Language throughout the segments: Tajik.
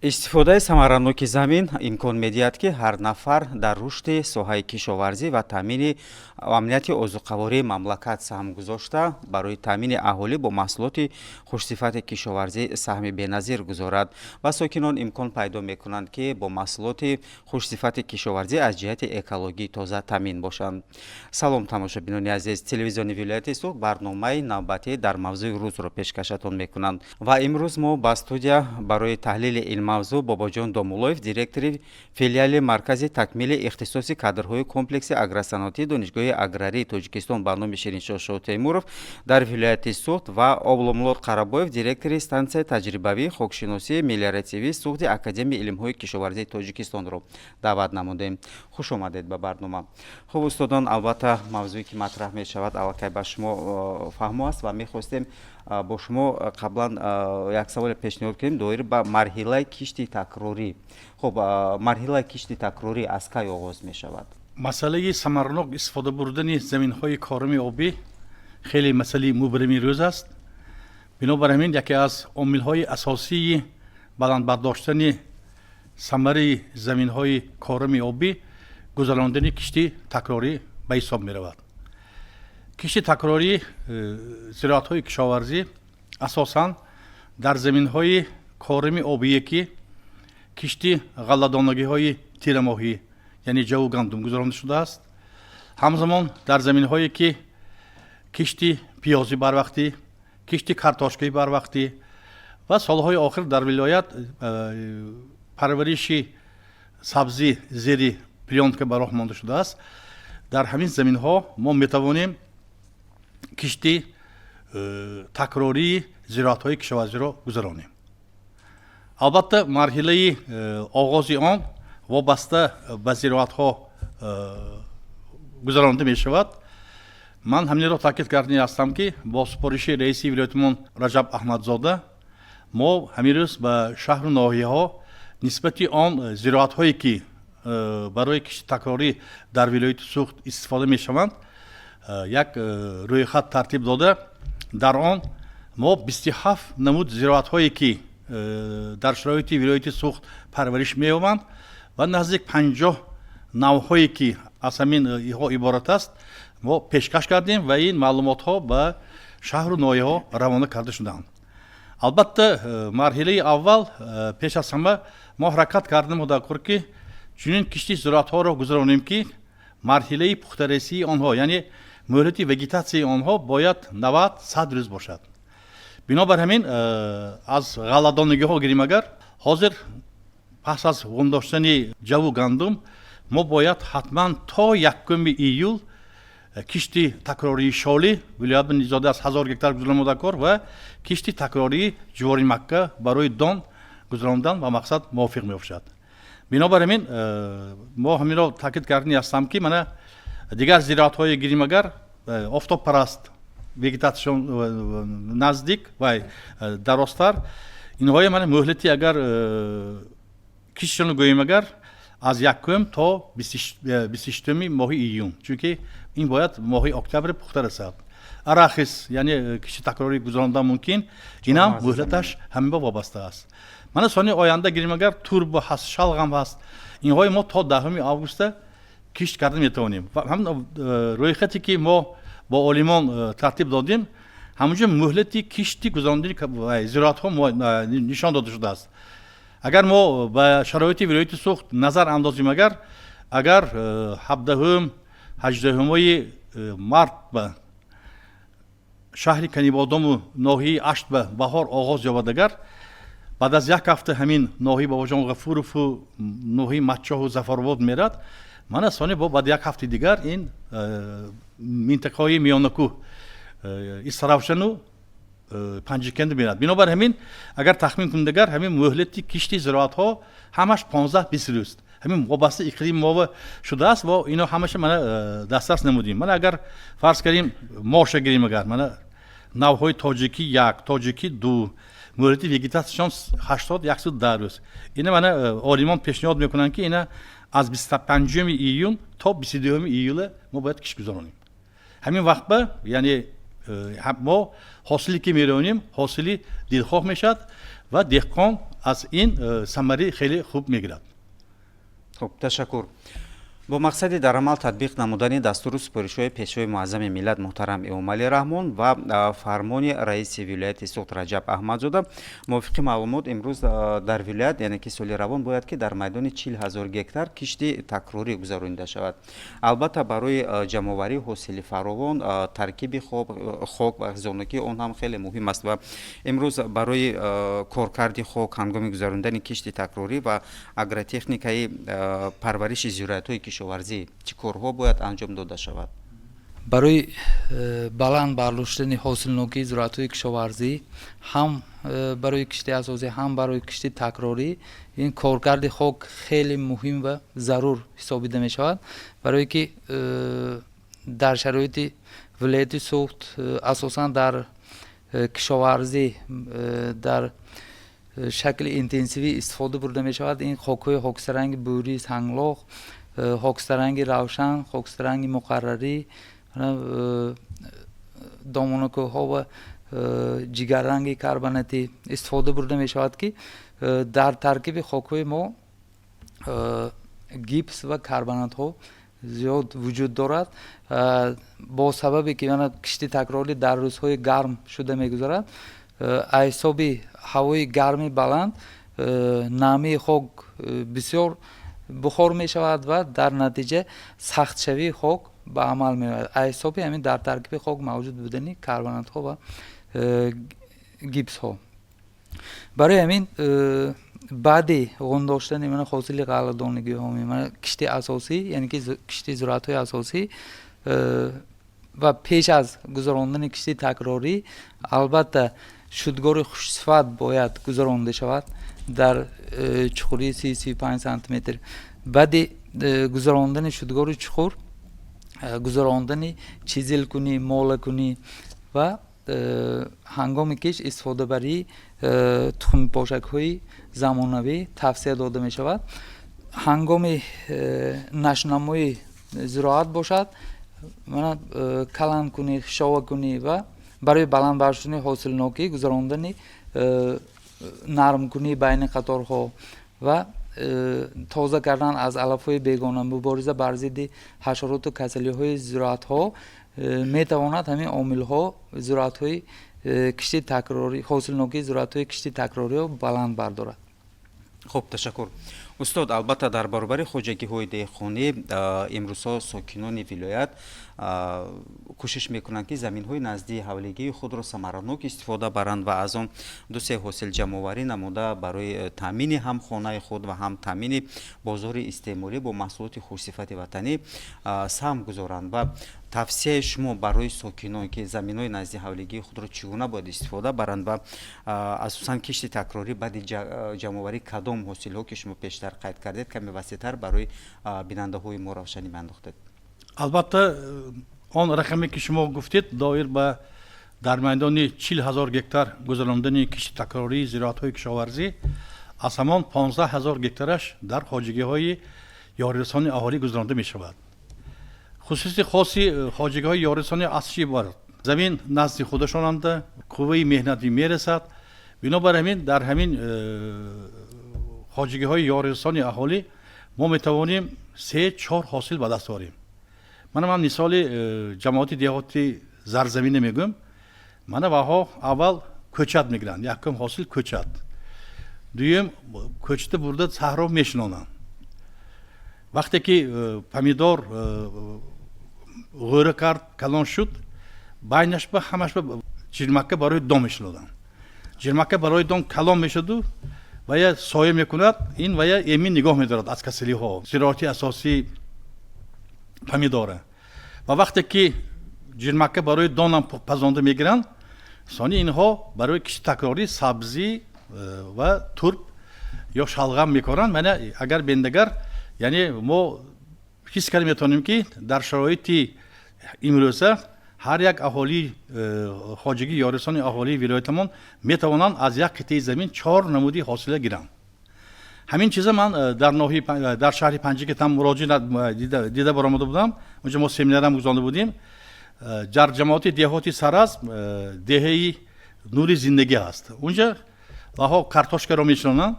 Истифодаи самараноки замин имкон медиҳад, ки ҳар нафар дар рушди соҳаи кишоварзӣ ва таъмини амнияти озуқавории мамлакат саҳм гузошта, барои таъмини аҳолӣ бо маҳсулоти хушсифати кишоварзӣ саҳми беназир гузорад ва сокинон имкон пайдо мекунанд, ки бо маҳсулоти хушсифати кишоварзӣ аз ҷиҳати экологӣ тоза таъмин бошанд. Салом, тамошобинони азиз! Телевизиони вилояти Суғд барномаи навбатӣ «Дар мавзӯи рӯзро» пешкашатон мекунанд ва имрӯз мо ба студия барои таҳлили ин мавзӯъ Бобоҷон Домуллоев, директори филиали Маркази такмили ихтисоси кадрҳои комплекси агросаноатии Донишгоҳи аграрии Тоҷикистон ба номи Шириншоҳ Шоҳтемуров дар вилояти Суғд, ва Обломулод Қарабоев, директори стансияи таҷрибавии хокшиносии мелиоративии Суғди Академияи илмҳои кишоварзии Тоҷикистонро даъват намудем. Хуш омадед ба барнома. Хуб, устодон, албатта, мавзӯе ки матраҳ мешавад, аллакай ба шумо фаҳмо аст ва мехостем бо шумо қаблан як саволе пешниҳод кунем доир ба марҳилаи кишти такрорӣ. Хуб, марҳилаи кишти такрорӣ аз кай оғоз мешавад? Масъалаи самаранок истифода бурдани заминҳои корами обӣ хеле масъалаи мубрами рӯз аст. Бинобар ҳамин яке аз омилҳои асосии баланд бардоштани самараи заминҳои корами обӣ гузарондани кишти такрорӣ ба ҳисоб меравад. Кишти такрорӣ зироатҳои кишоварзӣ асосан дар заминҳои корами обие, ки кишти ғалладонагиҳои тирамоҳӣ, яъне ҷаву гандум гузаронда шудааст, ҳамзамон дар заминҳое, ки кишти пиёзи барвақтӣ, кишти картошкаи барвақтӣ ва солҳои охир дар вилоят парвариши сабзӣ зери плёнка ба роҳ монда шудааст, дар ҳамин заминҳо мо метавонем кишти такрории зироатҳои кишоварзиро гузаронем. Албатта, марҳилаи оғози он вобаста ба зироатҳо гузаронида мешавад. Ман ҳаминро таъкид кардани ҳастам, ки бо супориши раиси вилоятимон Раҷаб Аҳмадзода мо ҳамин рӯз ба шаҳру ноҳияҳо нисбати он зироатҳое, ки барои кишти такрорӣ дар вилояти Суғд истифода мешаванд, як рӯйхат тартиб дода, дар он мо 27 намуд зироатҳое, ки дар шароити вилояти Суғд парвариш меёбанд, ва наздик 50 навъҳое, ки аз ҳаминҳо иборат аст, мо пешкаш кардем ва ин маълумотҳо ба шаҳру ноҳияҳо равона карда шуданд. Албатта, марҳилаи аввал пеш аз ҳама мо ҳаракат кардем, мудаккор, ки чунин кишти зироатҳоро гузаронем, ки марҳилаи пухтарасии онҳо, яъне муҳлати вегетатсияи онҳо бояд 90-100 рӯз бошад. Бинобар ҳамин аз ғалладонагиҳо гирем агар, ҳозир пас аз ғундоштани ҷаву гандум мо бояд ҳатман то 1 июл кишти такрории шолӣ вилоят зиёда аз 1000 гектар гузаронда ва кишти такрории ҷувори макка барои дон гузарондан ба мақсад мувофиқ мебошад. Бинобар ҳамин мо ҳаминро таъкид кардани ҳастам, ки мана дигар зироатҳое гирем агар, офтобпараст вегетатсияшон наздик ва дарозтар, инҳое мана муҳлати агар киштшонро гӯем агар, аз 1 то 26-уми моҳи июн, чунки ин бояд моҳи октябр пухта расад. Арахис, яъне кишти такрорӣ гузарондан мумкин, инам муҳлаташ ҳамин ба вобаста аст. Мана соли оянда гирем агар, турб ҳаст, шалғам ҳаст, инҳои мо то 10 августа кишт карда метавонем. Ҳам рӯйхате, ки мо бо олимон тартиб додем, ҳамунҷо муҳлати кишти гузарондани зироатҳо нишон дода шудааст. Агар мо ба шароити вилояти Суғд назар андозем агар, 17-ум, 18-умои март ба шаҳри Канибодому ноҳияи Ашт ба баҳор оғоз ёбад агар, баъд аз як ҳафта ҳамин ноҳияи Бобоҷон Ғафурову ноҳияи Матчоҳу Зафаробод мерад. Мана сони бо баъд як ҳафти дигар ин минтақаҳои Миёнакӯҳ, Истаравшану Панҷикенду мерад. Бинобар ҳамин агар тахмин кунед агар, ҳамин муҳлати кишти зироатҳо ҳамаш 15-20 рӯз, ҳамин вобаста иқлими мо шудааст ва ино ҳамаша мана дастрас намудем. Мана агар фарз кардем, моша гирем агар, мана навъҳои Тоҷикӣ 1, Тоҷикӣ 2, муҳлати вегетатсияшон 80-110 рӯз. Ина мана олимон пешниҳод мекунанд, ки ина аз 25 июн то 22 июла мо бояд кишт гузаронем. Ҳамин вақт ба яъне мо ҳосиле, ки меронем, ҳосили дилхоҳ мешавад. Ва деҳқон аз ин самари хеле хуб мегирад. Хуб, ташаккур. Бо мақсади дар амал татбиқ намудани дастуру супоришҳои Пешвои муаззами миллат муҳтарам Эмомалӣ Раҳмон ва фармони раиси вилояти Суғд Раҷаб Аҳмадзода, мувофиқи маълумот, имрӯз дар вилоят, яъне ки соли равон, бояд ки дар майдони 40 000 гектар кишти такрорӣ гузаронида шавад. Албатта, барои ҷамъоварии ҳосили фаровон таркиби хок ва ғизонокии он ҳам хеле муҳим аст. Ва имрӯз барои коркарди хок ҳангоми гузаронидани кишти такрорӣ ва агротехникаи парвариши зироатҳои кишоварзӣ чӣ корҳо бояд анҷом дода шавад? Барои баланд бардоштани ҳосилнокии зироатҳои кишоварзӣ, ҳам барои кишти асосӣ, ҳам барои кишти такрорӣ, ин коркарди хок хеле муҳим ва зарур ҳисобида мешавад, барое ки дар шароити вилояти Суғд, асосан дар кишоварзӣ дар шакли интенсивӣ истифода бурда мешавад ин хокҳои хокистаранги бӯрӣ, санглох, хокистаранги равшан, хокистаранги муқаррарӣ, домонакӯҳҳо ва ҷигарранги карбонатӣ истифода бурда мешавад, ки дар таркиби хокҳои мо гипс ва карбонатҳо зиёд вуҷуд дорад. Бо сабабе ки кишти такрорӣ дар рӯзҳои гарм шуда мегузарад, аз ҳисоби ҳавои гарми баланд намии хок бисёр бухор мешавад ва дар натиҷа сахтшавии хок ба амал меояд, аз ҳисоби ҳамин дар таркиби хок мавҷуд будани карбонатҳо ва гипсҳо. Барои ҳамин баъди ғундоштани мана ҳосили ғалладонагиҳо, кишти асосӣ, яъне ки кишти зироатҳои асосӣ, ва пеш аз гузарондани кишти такрорӣ, албатта, шудгори хушсифат бояд гузаронда шавад дар чуқурии 30-35 сантиметр. Баъди гузарондани шудгори чуқур, гузарондани чизелкунӣ, молакунӣ ва ҳангоми кишт истифодабарии тухмипошакҳои замонавӣ тавсия дода мешавад. Ҳангоми нашъунамои зироат бошад, мана каланкунӣ, хишовакунӣ ва барои баланд бардоштани ҳосилнокӣ гузарондани нармкунии байни қаторҳо ва тоза кардан аз алафҳои бегона, мубориза бар зидди ҳашароту касалиҳои зироатҳо метавонад ҳамин омилҳо зироатҳои кишти такрорӣ, ҳосилнокии зироатҳои кишти такрориро баланд бардорад. Хуб, ташаккур, устод. Албатта, дар баробари хоҷагиҳои деҳқонӣ имрӯзҳо сокинони вилоят кӯшиш мекунанд, ки заминҳои наздии ҳавлигии худро самаранок истифода баранд ва аз он ду-се ҳосил ҷамъоварӣ намуда, барои таъмини ҳам хонаи худ ва ҳам таъмини бозори истеъмолӣ бо маҳсулоти хушсифати ватанӣ саҳм гузоранд. Ва тавсияи шумо барои сокинон, ки заминҳои назди ҳавлигии худро чӣ гуна бояд истифода баранд ва асосан кишти такрорӣ баъди ҷамъоварии кадом ҳосилҳо, ки шумо пештар қайд кардед, каме васеътар барои бинандаҳои мо равшанӣ меандохтед? Албатта, он рақаме, ки шумо гуфтед, доир ба дар майдони 40 000 гектар гузарондани кишти такрории зироатҳои кишоварзӣ, аз ҳамон 15 000 гектараш дар хоҷагиҳои ёрирасони аҳолӣ гузаронда мешавад. Хусусияти хоси хоҷагиҳои ёрирасони аз чӣ иборат? Замин назди худашонанда, қувваи меҳнатӣ мерасад. Бинобар ҳамин дар ҳамин хоҷагиҳои ёрирасони аҳолӣ мо метавонем се чор ҳосил ба даст орем. Мана ман мисоли ҷамоати деҳоти Зарзамина мегӯям. Мана ваҳо аввал кӯчат мегиранд, якум ҳосил кӯчат, дуюм кӯчата бурда саҳро мешинонанд. Вақте ки помидор ғӯра кард, калон шуд, байнашба ҳамашба ҷирмакка барои дон мешиноданд. Ҷирмакка барои дон калон мешуду вая соя мекунад, ин вая эмин нигоҳ медорад аз касалиҳо. Зироати асосии помидора. Ва вақте ки ҷирмакка барои донам пазонда мегиранд, сони инҳо барои кишти такрорӣ сабзӣ ва турб ё шалғам мекоранд. Мана агар бендагар, яъне мо ҳис карда метавонем, ки дар шароити имрӯза ҳар як аҳолии хоҷагии ёрисони аҳолии вилоятамон метавонанд аз як қитъаи замин чор намуди ҳосила гиранд. Ҳамин чиза ман дар ноҳияи, дар шаҳри Панҷакентам муроҷиат дида баромада будам. Онҷо мо семинарам гузаронда будем. Дар ҷамоати деҳоти Саразм деҳаи Нури Зиндагӣ ҳаст. Унҷа Ваҳо картошкаро мешинонанд,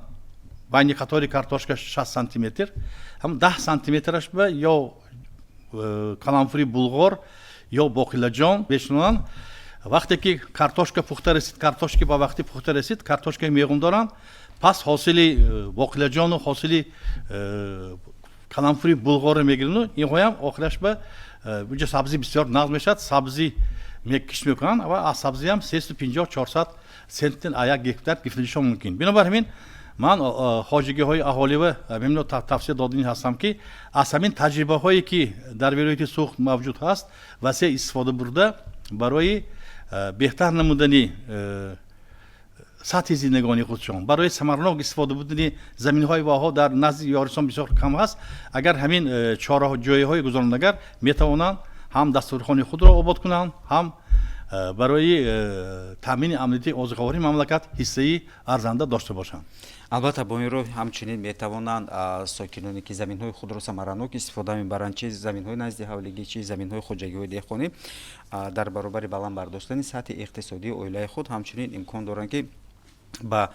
байни қатори картошка 60 сантиметр, ҳам 10 сантиметраш ба ё каламфури булғор ё боқилаҷон мешинонанд. Вақте ки картошка пухта расид, картошки ба вақти пухта расид, картошкаи меғун доранд, пас ҳосили боқилаҷону ҳосили каламфури булғорро мегиранду инҳоям охираш ба инҷа сабзӣ бисёр нағз мешавад, сабзӣ кишт мекунанд ва аз сабзиам 350-400 центнер аз як гектар гирифтанишон мумкин. Бинобар ҳамин ман хоҷагиҳои аҳолива ҳаминро тавсия додани ҳастам, ки аз ҳамин таҷрибаҳое, ки дар вилояти Суғд мавҷуд ҳаст, васеъ истифода бурда, барои беҳтар намудани сатҳи зиндагонии худшон, барои самарнок истифода будани заминҳои воҳо дар назди ёрисон бисёр кам ҳаст. Агар ҳамин чораҷӯиҳои гузаронда, метавонанд ҳам дастурхони худро обод кунанд, ҳам барои таъмини амнияти озуқавории мамлакат ҳиссаи арзанда дошта бошанд. Албатта, бо ин роҳ ҳамчунин метавонанд сокиноне, ки заминҳои худро самаранок истифода мебаранд, чи заминҳои назди ҳавлигӣ, чи заминҳои хоҷагиҳои деҳқонӣ, дар баробари баланд бардоштани сатҳи иқтисодии оилаи худ, ҳамчунин имкон доранд, ки ба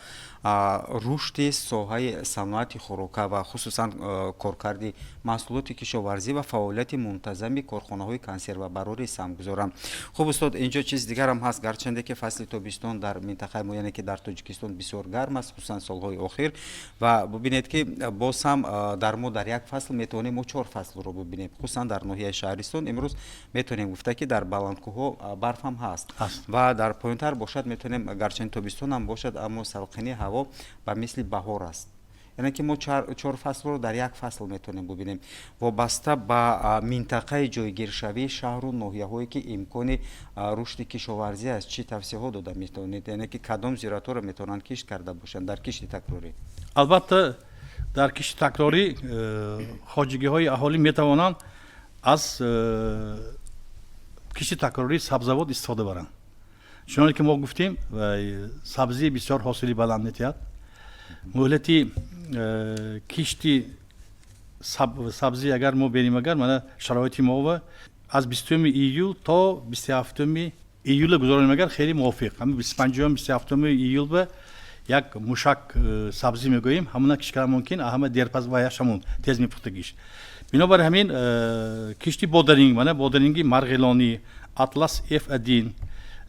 рушди соҳаи саноати хӯрока ва хусусан коркарди маҳсулоти кишоварзӣ ва фаъолияти мунтазами корхонаҳои консервабарорӣ саҳм гузоранд. Хуб, устод, инҷо чиз дигарам ҳаст. Гарчанде ки фасли тобистон дар минтақаи мо, яъне ки дар Тоҷикистон, бисёр гарм аст, хусусан солҳои охир, ва бубинед, ки боз ҳам дар мо дар як фасл метавонем мо чор фаслро бубинем. Хусусан дар ноҳияи Шаҳристон имрӯз метавонем гуфта, ки дар баландкӯҳҳо барф ҳам ҳаст ва дар поёнтар бошад, метавонем, гарчанде тобистон ҳам бошад, аммо салқини ҳаво ба мисли баҳор аст. Яъне ки мо чор фаслро дар як фасл метавонем бубинем. Вобаста ба минтақаи ҷойгиршавии шаҳру ноҳияҳое, ки имкони рушди кишоварзӣ аст, чӣ тавсияҳо дода метавонед? Яъне ки кадом зироатҳоро метавонанд кишт карда бошанд дар кишти такрорӣ? Албатта, дар кишти такрорӣ хоҷагиҳои аҳолӣ метавонанд аз кишти такрории сабзавот истифода баранд. Чуноне ки мо гуфтем, сабзӣ бисёр ҳосили баланд медиҳад. Муҳлати кишти сабзӣ, агар мо бинем, агар мана шароити мо, аз 20-уми июл то 27-уми июла гузаронем, агар хеле мувофиқ, ҳамин 25-ум, 27-уми июл ба як мушак сабзӣ мегӯем, ҳамона кишт кардан мумкин. Ҳама дерпаз ваяш ҳамон тез мепухтагиш. Бинобар ҳамин кишти бодаринг, мана бодаринги марғилонӣ, Атлас F1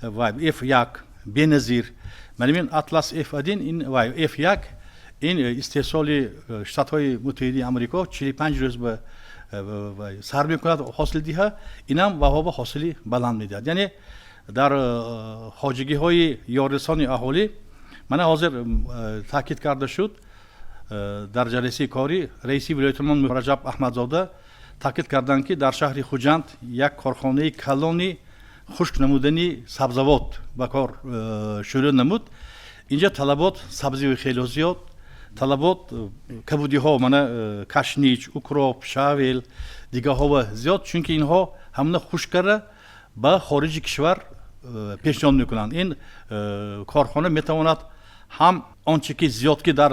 ва F1 беназир. Мана ин Атлас F1 ин ва F1 ин истеҳсоли Штатҳои Муттаҳидаи Амрико, 45 рӯз ба сар мекунад ҳосил диҳа. Инам ваҳоба ҳосили баланд медиҳад. Яъне дар хоҷагиҳои ёррасони аҳолӣ, мана ҳозир таъкид карда шуд дар ҷаласаи корӣ, раиси вилоятимон Раҷаб Аҳмадзода таъкид карданд, ки дар шаҳри Хуҷанд як корхонаи калони хушк намудани сабзавот ба кор шурӯъ намуд. Инҷа талабот сабзиви хело зиёд, талабот кабудиҳо, мана кашнич, укроп, щавель, дигарҳо зиёд, чунки инҳо ҳамона хушк карда ба хориҷи кишвар пешниҳод мекунанд. Ин корхона метавонад ҳам он чи ки зиёд ки дар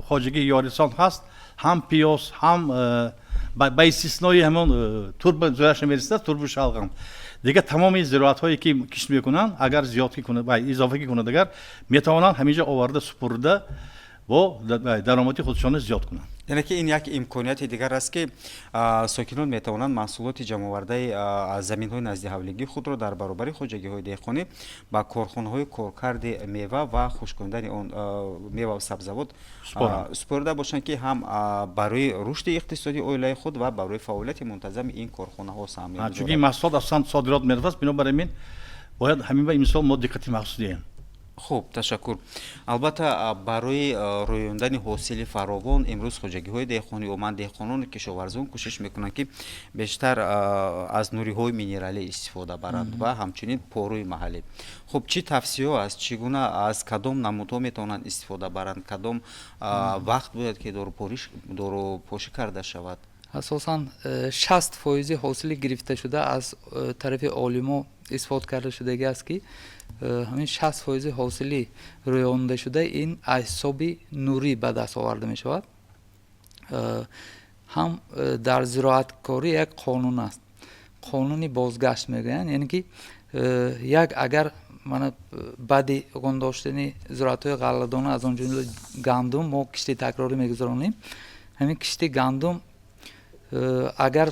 хоҷагии ёрисон ҳаст, ҳам пиёз, ҳам ба истиснои ҳамон турба зояш намерасад, турбу шалғам, дигар тамоми зироатҳое ки кишт мекунанд, агар зиёдки кунад, изофагӣ кунад, агар метавонанд ҳаминҷо оварда супурда, бо даромади худшонро зиёд кунанд. Яъне ки ин як имконияти дигар аст, ки сокинон метавонанд маҳсулоти ҷамъовардаи аз заминҳои назди ҳавлигии худро дар баробари хоҷагиҳои деҳқонӣ ба корхонаҳои коркарди мева ва хушкондани он мева сабзавот супорида бошанд, ки ҳам барои рушди иқтисодии оилаи худ ва барои фаъолияти мунтазами ин корхонаҳо саҳм. Чунки ин маҳсулот асосан содирот меравад, бинобар ин бояд ҳамин ба имсол мо диққати махсус диҳем. Хуб, ташаккур. Албатта, барои рӯёндани ҳосили фаровон имрӯз хоҷагиҳои деҳқонӣ, умуман деҳқонону кишоварзон кӯшиш мекунанд, ки бештар аз нуриҳои минералӣ истифода баранд ва ҳамчунин порӯи маҳаллӣ. Хуб, чӣ тавсияҳо аст? Чӣ гуна, аз кадом намудҳо метавонанд истифода баранд? Кадом вақт бояд ки дорупошӣ карда шавад? Асосан 60 фоизи ҳосили гирифташуда аз тарафи олимо исбот карда шудагӣ аст, ки ҳамин 60 фоизи ҳосили рӯёндашуда ин аз ҳисоби нурӣ ба даст оварда мешавад. Ҳам дар зироаткорӣ як қонун аст, қонуни бозгашт мегӯянд, яъне ки як агар Мана, баъди ғундоштани зироатҳои ғалладона, аз он ҷумла гандум, мо кишти такрорӣ мегузаронем. Ҳамин кишти гандум, агар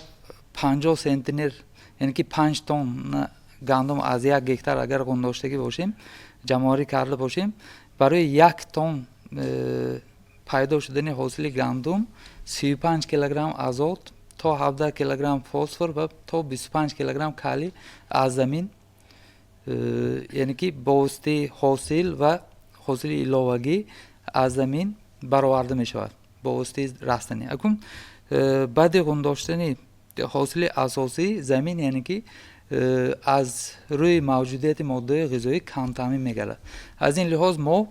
50 центнер, яъне ки 5 тонна гандум аз 1 гектар агар ғундоштагӣ бошем, ҷамъоварӣ карда бошем, барои 1 тонн пайдо шудани ҳосили гандум 35 килограмм азот, то 17 килограмм фосфор ва то 25 килограмм калий аз замин, яъне ки бо воситаи ҳосил ва ҳосили иловагӣ аз замин бароварда мешавад бо воситаи растанӣ. Акун баъди ғундоштани ҳосили асосӣ замин, яъне ки аз рӯи мавҷудияти моддаҳои ғизоӣ камтаъмин мегардад. Аз ин лиҳоз мо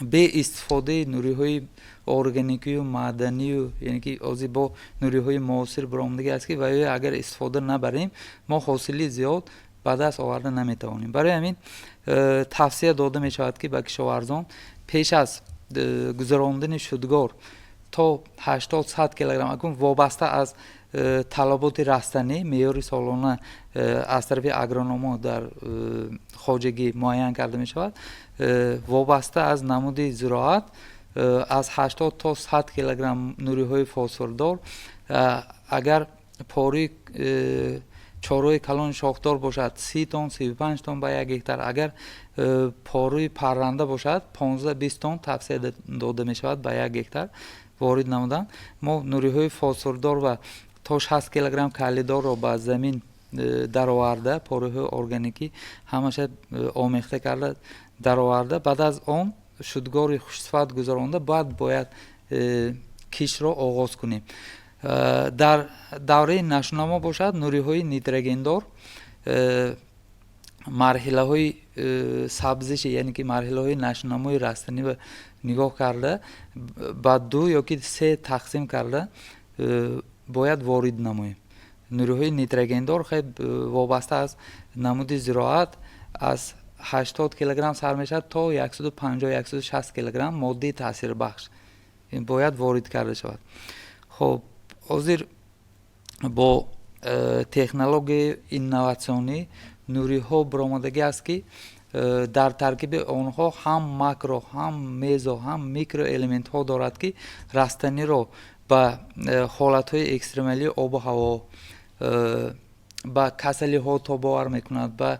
бе истифодаи нуриҳои органикию маъданию, яъне ки ҳозир бо нуриҳои муосир баромадагӣ аст, ки ва ё агар истифода набарем, мо ҳосили зиёд ба даст оварда наметавонем. Барои ҳамин тавсия дода мешавад, ки ба кишоварзон пеш аз гузарондани шудгор то 80-100 килограмм, акун вобаста аз талаботи растанӣ, меъёри солона аз тарафи агрономо дар хоҷагӣ муайян карда мешавад, вобаста аз намуди зироат аз 80 то 100 килограмм нуриҳои фосфордор, агар пори чорвои калони шохдор бошад, 30 тонн, 35 тонн ба 1 гектар, агар порӯи парранда бошад, 15-20 тонн тавсия дода мешавад ба 1 гектар ворид намудан. Мо нуриҳои фосфордор ва то 60 килограмм калийдорро ба замин дароварда, порӯҳои органикӣ ҳамаша омехта карда дароварда, баъд аз он шудгори хушсифат гузаронда, баъд бояд киштро оғоз кунем. Дар давраи нашъунамо бошад, нуриҳои нитрогендор марҳилаҳои сабзиши, яъне ки марҳилаҳои нашъунамои растаниро нигоҳ карда, ба ду ёки се тақсим карда бояд ворид намоем. Нуриҳои нитрогендор хел вобаста аз намуди зироат аз 80 килограмм сар мешавад то 150, 160 килограмм моддаи таъсирбахш бояд ворид карда шавад. Хоб, ҳозир бо технологияи инноватсионӣ нуриҳо баромадагӣ аст, ки дар таркиби онҳо ҳам макро, ҳам мезо, ҳам микроэлементҳо дорад, ки растаниро ба ҳолатҳои экстремалии обу ҳаво, ба касалиҳо тобовар мекунад, ба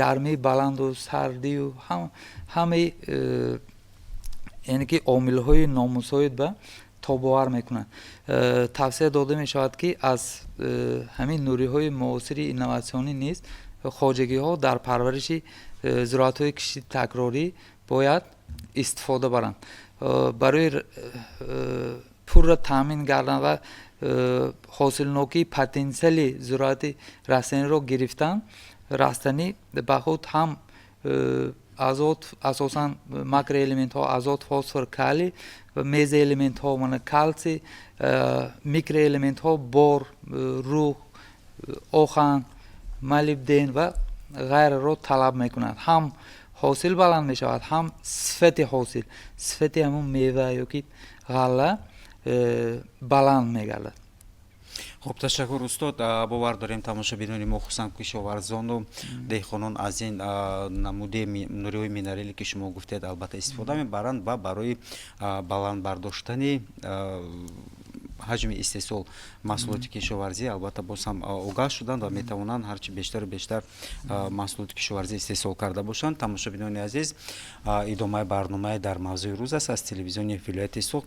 гармии баланду сардию ҳамаи, яъне ки омилҳои номусоид ба тобовар мекунад. Тавсия дода мешавад, ки аз ҳамин нуриҳои муосири инноватсионӣ низ хоҷагиҳо дар парвариши зироатҳои кишти такрорӣ бояд истифода баранд. Барои пурра таъмин кардан ва ҳосилнокии потенсиали зироати растаниро гирифтан, растанӣ ба худ ҳам азот, асосан макроэлементҳо азот, фосфор, калий ва мезоэлементҳо мана калсий, микроэлементҳо бор, руҳ, оҳан, молибден ва ғайраро талаб мекунад. Ҳам ҳосил баланд мешавад, ҳам сифати ҳосил, сифати ҳамун мева ёки ғалла баланд мегардад. Хуб, ташаккур, устод. Бовар дорем, тамошобинони мо, хусусан кишоварзону деҳқонон, аз ин намуди нуриҳои минерале, ки шумо гуфтед, албатта истифода мебаранд ва барои баланд бардоштани ҳаҷми истеҳсол маҳсулоти кишоварзӣ албатта боз ҳам огаҳ шуданд ва метавонанд ҳарчи бештару бештар маҳсулоти кишоварзӣ истеҳсол карда бошанд. Тамошобинони азиз, идомаи барномаи «Дар мавзӯи рӯз» аст аз телевизиони вилояти Суғд.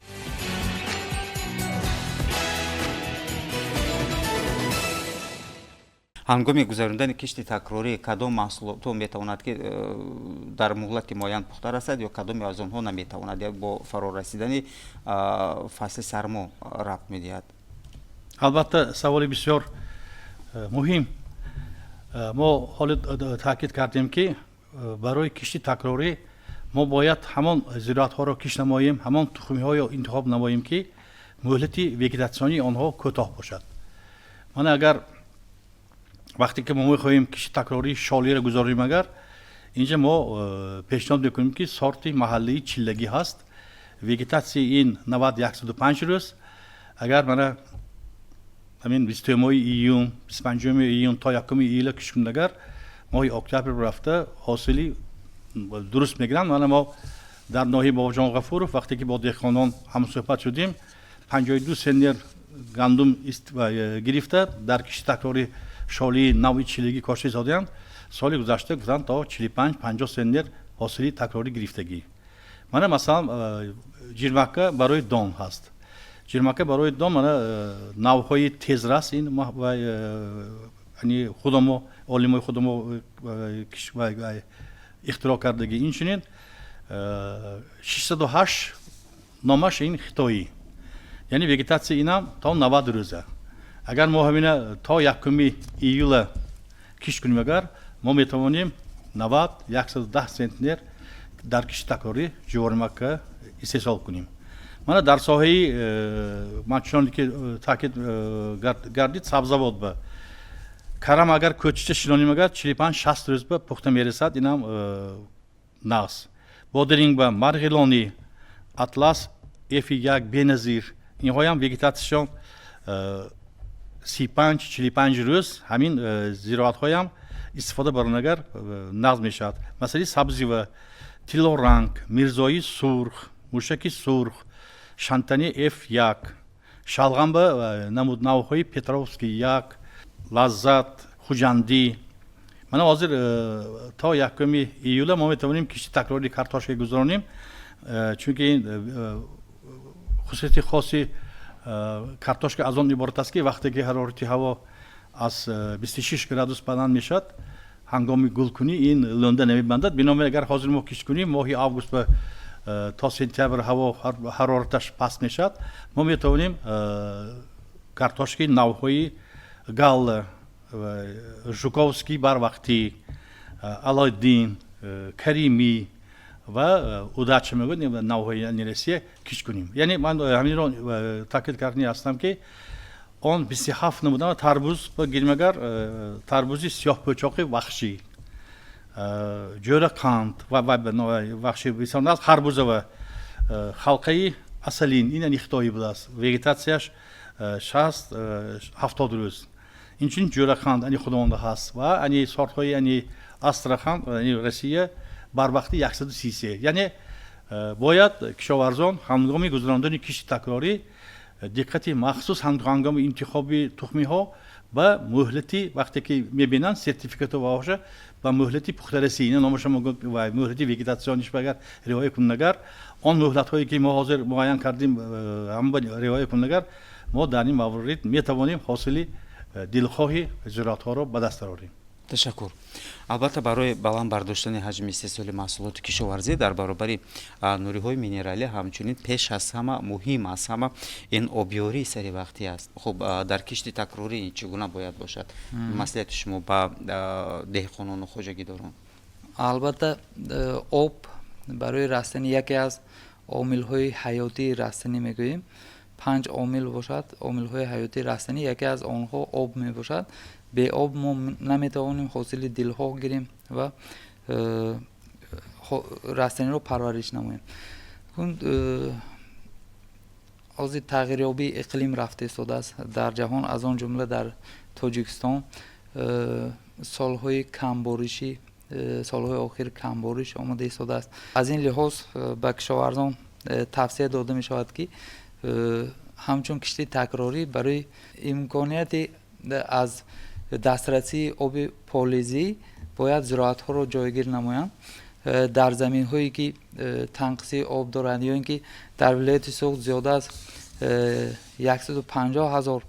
Ҳангоми гузарондани кишти такрорӣ кадом маҳсулотҳо метавонад, ки дар муҳлати муайян пухта расад, ё кадоме аз онҳо наметавонад, ё бо фарорасидани фасли сармо рабт медиҳад? Албатта, саволи бисёр муҳим. Мо ҳоле таъкид кардем, ки барои кишти такрорӣ мо бояд ҳамон зироатҳоро кишт намоем, ҳамон тухмиҳоро интихоб намоем, ки муҳлати вегетатсионии онҳо кӯтоҳ бошад. Мана, агар вақте ки мо мехоҳем кишти такрории шолиро гузорем, агар инҷа мо пешниҳод мекунем, ки сорти маҳаллии чиллагӣ ҳаст, вегетатсияи ин 90-105 рӯз. Агар мана ҳамин 23-уми июн, 25-уми июн то 1-уми июла кишт кунед, агар Моҳи октябр рафта ҳосили дуруст мегиранд. Мана, мо дар ноҳияи Бобоҷон Ғафуров, вақте ки бо деҳқонон ҳамсӯҳбат шудем, 52 центнер гандум гирифта, дар кишти такрори шолии нави чилигӣ кошта истодаянд. Соли гузашта гуфтанд, то 45-50 центнер ҳосили такрорӣ гирифтагӣ. Мана, масалан, ҷирмакка барои дон ҳаст. Ҷирмакка барои дон, мана, навъҳои тезрас, ин худамо, олимои худамо ихтироъ кардагӣ. Инчунин 608 номаш, ин хитоӣ, яъне вегетатсия инам то 90 рӯза. Агар мо ҳамина то 1-уми июла кишт кунем, агар мо метавонем 90, 110 центнер дар кишти такрорӣ ҷуворимакка истеҳсол кунем. Мана, дар соҳаи ман, чуноне ки таъкид гардид, сабзавот ба карам, агар кӯчича шинонем, агар 45-60 рӯз ба пухта мерасад, инам нағз. Бодиринг ба марғилонӣ, Атлас Ф1, Беназир, инҳоям вегетатсияшон 35-45 рӯз. Ҳамин зироатҳоям истифода барон, агар нағз мешавад. Масъалаи сабзива: тиллоранг, мирзои сурх, мушаки сурх, шантани Ф1, шалғам ба намуд навъҳои Петровский 1, Лаззат, Хуҷандӣ. Мана, ҳозир то 1-уми июла мо метавонем кишти такрори картошка гузаронем, чунки ин хусусияти хоси картошка аз он иборат аст, ки вақте ки ҳарорати ҳаво аз 26 градус баланд мешавад, ҳангоми гулкунӣ ин лӯнда намебандад. Бинобар, агар ҳозир мо кишт кунем, моҳи август ба то сентябр ҳаво ҳарораташ паст мешавад, мо метавонем картошкаи навъҳои Галла, Жуковский барвақтӣ, Алоиддин, Каримӣ ва Удача мегӯяд, навъҳои Россия кишт кунем. Яъне ман ҳаминро таъкид кардани ҳастам, ки он 27 намуда тарбуз гирем, агар тарбузи сиёҳпӯчоқи вахшӣ, ҷӯрақанд ва вахшӣ бисёр, харбуза ва халқаи асалин, ин хитоӣ будааст, вегетатсияш 60-70 рӯз. Инчунин ҷӯрақанд ани худованда ҳаст ва ани сортҳои ани Астрахан, ани Россия барвақти 133. Яъне бояд кишоварзон ҳангоми гузарондани кишти такрорӣ диққати махсус ҳангоми интихоби тухмиҳо ба муҳлати, вақте ки мебинанд сертификату ваоша, ба муҳлати пухтарасӣ, ина номаша ва муҳлати вегетатсиониш агар риоя кунагар, он муҳлатҳое ки мо ҳозир муайян кардем, ҳама риоя кунагар, мо дар ин маврид метавонем ҳосили дилхоҳи зироатҳоро ба даст орем. Ташаккур. Албатта, барои баланд бардоштани ҳаҷми истеҳсоли маҳсулоти кишоварзӣ дар баробари нуриҳои минералӣ, ҳамчунин пеш аз ҳама, муҳим аз ҳама ин обёрии саривақтӣ аст. Хуб, дар кишти такрорӣ ин чӣ гуна бояд бошад? Маслиҳати шумо ба деҳқонону хоҷагидорон. Албатта, об барои растанӣ яке аз омилҳои ҳаётии растанӣ мегӯем. Панҷ омил бошад омилҳои ҳаётии растанӣ, яке аз онҳо об мебошад. Беоб мо наметавонем ҳосили дилхоҳ гирем ва растаниро парвариш намоем. Ҳозир тағйирёбии иқлим рафта истодааст дар ҷаҳон, аз он ҷумла дар Тоҷикистон. Солҳои камборишӣ, солҳои охир камбориш омода истодааст. Аз ин лиҳоз ба кишоварзон тавсия дода мешавад, ки ҳамчун кишти такрорӣ барои имконияти аз дастрасии оби полизӣ бояд зироатҳоро ҷойгир намоянд дар заминҳое, ки танқисии об доранд, ё ин ки дар вилояти Суғд зиёда аз 150 ҳазор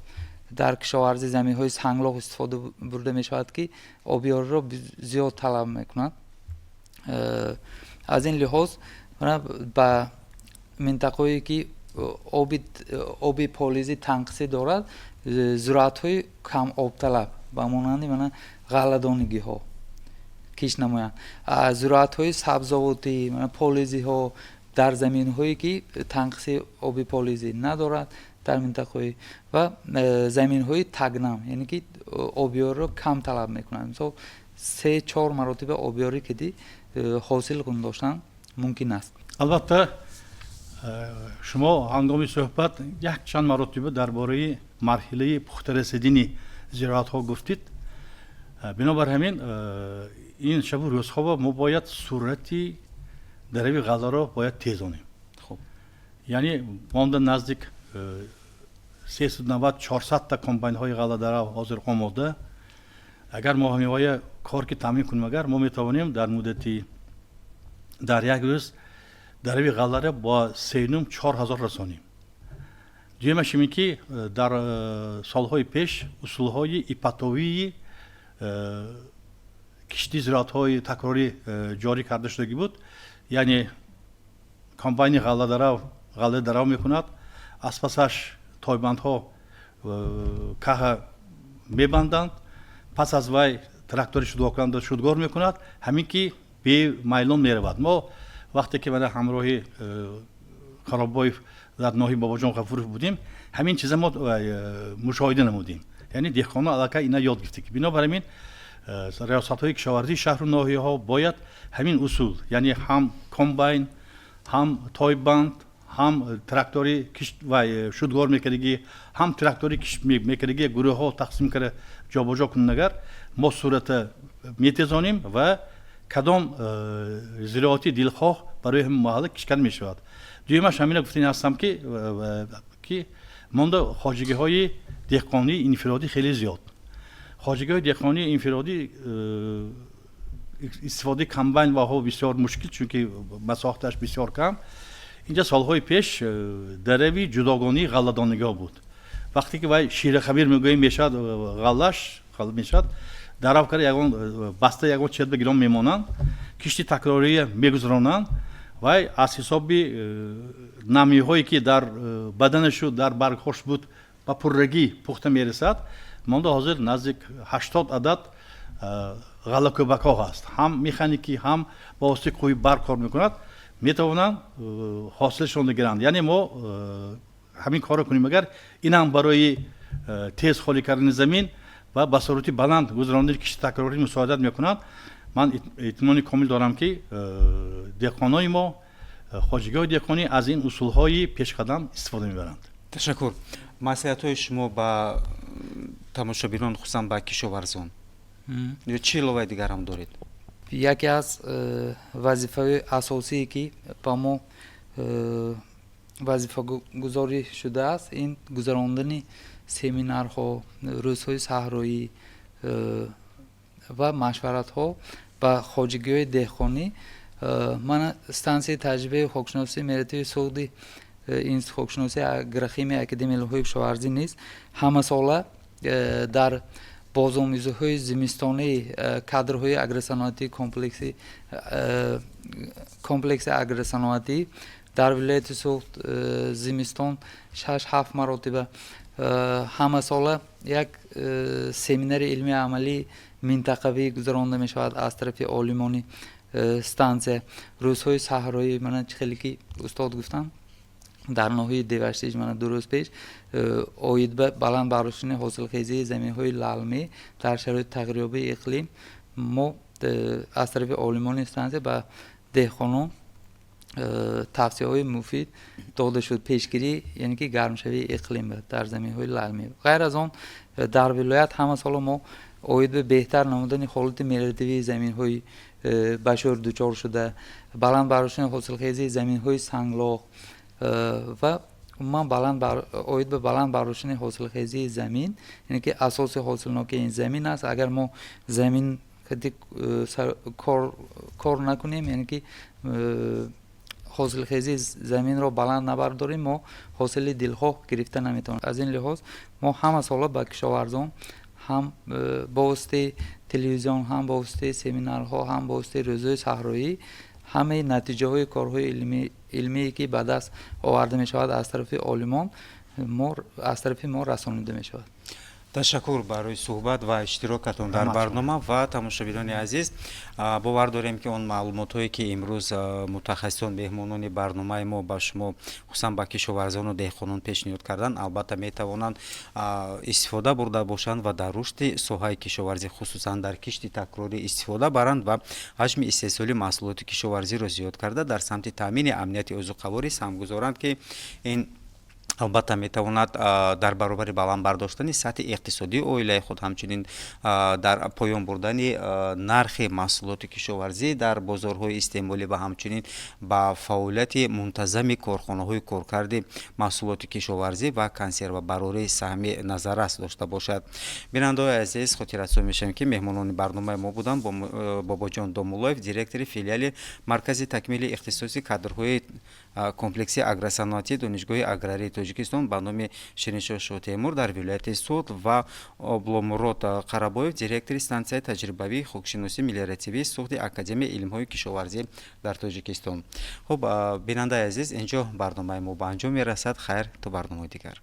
дар кишоварзӣ заминҳои санглох истифода бурда мешавад, ки обёриро зиёд талаб мекунад. Аз ин лиҳоз ба минтақаое, ки оби полизӣ танқисӣ дорад, зироатҳои камобталаб ба монанди мана ғалладонагиҳо кишт намоянд, зироатҳои сабзавотӣ, полизиҳо дар заминҳое, ки танқиси оби полизӣ надорад дар минтақаҳои ва заминҳои тагнам, яъне ки обёриро кам талаб мекунанд. Мисол, 3-4 маротиба обёрӣ киди ҳосил доштан мумкин аст. Албатта, шумо ҳангоми суҳбат якчанд маротиба дар бораи марҳилаи пухтарасидини зироатҳо гуфтед. Бинобар ҳамин ин шабу рӯзҳо мо бояд суръати дарави ғалларо бояд тезонем. Яъне монда наздик 390-400-та комбайнҳои ғалладарав ҳозир омода. Агар мо ҳаминҳоя кор ки таъмин кунем, агар мо метавонем дар муддати дар як рӯз дарави ғалларо бо 3,5-4 ҳазор расонем. Дуюмаш ин ки дар солҳои пеш усулҳои ипатовии кишти зироатҳои такрорӣ ҷорӣ карда шудагӣ буд. Яъне комбайни ғалладарав ғалла дарав мекунад, аз пасаш тойбандҳо каҳа мебанданд, пас аз вай трактори шудгоркунанда шудгор мекунад, ҳамин ки бемайлон меравад. Мо вақте ки мана ҳамроҳи Харобоев дар ноҳияи Бобоҷон Ғафуров будем, ҳамин чиза мо мушоҳида намудем. Яъне деҳқонон аллакай ина ёд гирифта. Бинобар ҳамин риёсатҳои кишоварзии шаҳру ноҳияҳо бояд ҳамин усул, яъне ҳам комбайн, ҳам тойбанд, ҳам трактори вай шудгор мекардагӣ, ҳам трактори кишт мекардагӣ гурӯҳҳо тақсим карда ҷобаҷо кунанд. Агар мо суръата метезонем ва кадом зироати дилхоҳ барои ҳамин маҳалла кишт карда мешавад. Дуюмаш ҳамина гуфтани ҳастам, ки монда хоҷагиҳои деҳқонии инфиродӣ хеле зиёд. Хоҷагиҳои деҳқонии инфиродӣ истифодаи комбайн ваҳо бисёр мушкил, чунки масоҳаташ бисёр кам. Инҷа солҳои пеш дарави ҷудогонии ғалладонагиҳо буд. Вақте ки вай ширахамир мегӯем мешавад, ғаллаш мешавад, дарав карда ягон баста, ягон четба гирон мемонанд, кишти такрория мегузаронанд. Вай аз ҳисоби намиҳое ки дар баданашу дар баргҳош буд, ба пуррагӣ пухта мерасад. Монда ҳозир наздик 80 адад ғаллакӯбакҳо ҳаст, ҳам механикӣ, ҳам ба воситаи қувваи барқ кор мекунад, метавонанд ҳосилшонро гиранд. Яъне мо ҳамин корро кунем агар, ин ҳам барои тез холӣ кардани замин ва ба суръати баланд гузарондани кишти такрорӣ мусоидат мекунад. Ман итминони комил дорам, ки деҳқонои мо, хоҷагиҳои деҳқонӣ аз ин усулҳои пешқадам истифода мебаранд. Ташаккур. Маслиҳатҳои шумо ба тамошобинон, хусусан ба кишоварзон, ё чӣ иловаи дигар ҳам доред? Яке аз вазифаҳои асосие, ки ба мо вазифагузорӣ шудааст, ин гузарондани семинарҳо, рӯзҳои саҳроӣ ва машваратҳо ба хоҷагиҳои деҳқонӣ. Мана стансияи таҷрибаи хокшиносии мелиоративии Суғди Институти хокшиносии агрохимияи Академияи илмҳои кишоварзӣ низ ҳамасола дар бозомӯзиҳои зимистонии кадрҳои агросаноатии комплекси агросаноатӣ дар вилояти Суғд зимистон 6-7 маротиба ҳамасола як семинари илмии амалии минтақавӣ гузаронда мешавад аз тарафи олимони стансия. Рӯзҳои саҳроӣ, мана чӣ хеле ки устод гуфтанд, дар ноҳияи Деваштич мана 2 рӯз пеш оид ба баланд бардоштани ҳосилхезии заминҳои лалмӣ дар шароити тағйирёбии иқлим мо аз тарафи олимони стансия ба деҳқонон тавсияҳои муфид дода шуд, пешгирӣ, яъне ки гармшавии иқлим дар заминҳои лалмӣ. Ғайр аз он, дар вилоят ҳама сола мо оид ба беҳтар намудани ҳолати мелиоративии заминҳои ба шӯр дучор шуда, баланд бардоштани ҳосилхезии заминҳои санглох ва умуман оид ба баланд бардоштани ҳосилхезии замин, яъне ки асоси ҳосилнокии ин замин аст. Агар мо замин кор накунем, яъне ки ҳосилхезии заминро баланд набардорем, мо ҳосили дилхоҳ гирифта наметавонем. Аз ин лиҳоз мо ҳама сола ба кишоварзон ҳам бо воситаи телевизион, ҳам бо воситаи семинарҳо, ҳам бо воситаи рӯзҳои саҳроӣ ҳамаи натиҷаҳои корҳои илмие, ки ба даст оварда мешавад аз тарафи олимон, аз тарафи мо расонида мешавад. Ташаккур барои суҳбат ва иштирокатон дар барнома. Ва тамошобинони азиз, бовар дорем, ки он маълумотҳое, ки имрӯз мутахассисон, меҳмонони барномаи мо ба шумо, хусусан ба кишоварзону деҳқонон пешниҳод карданд, албатта метавонанд истифода бурда бошанд ва дар рушди соҳаи кишоварзӣ, хусусан дар кишти такрорӣ истифода баранд ва ҳаҷми истеҳсоли маҳсулоти кишоварзиро зиёд карда, дар самти таъмини амнияти озуқаворӣ саҳм гузоранд, ки ин Албатта, метавонад дар баробари баланд бардоштани сатҳи иқтисодии оилаи худ, ҳамчунин дар поён бурдани нархи маҳсулоти кишоварзӣ дар бозорҳои истеъмолӣ ва ҳамчунин ба фаъолияти мунтазами корхонаҳои коркарди маҳсулоти кишоварзӣ ва консервабарорӣ саҳми назаррас дошта бошад. Бинандаҳои азиз, хотиррасон мешавем, ки меҳмонони барномаи мо буданд Бобоҷон Домуллоев, директори филиали Маркази такмили ихтисоси кадрҳои комплекси агросаноатии Донишгоҳи аграрии Тоҷикистон ба номи Шириншоҳ Шоҳтемур дар вилояти Суғд, ва Обломурод Қарабоев, директори стансияи таҷрибавии хокшиносӣ мелиоративии Суғди Академияи илмҳои кишоварзӣ дар Тоҷикистон. Хуб, бинандаи азиз, ин ҷо барномаи мо ба анҷом мерасад. Хайр, то барномаи дигар.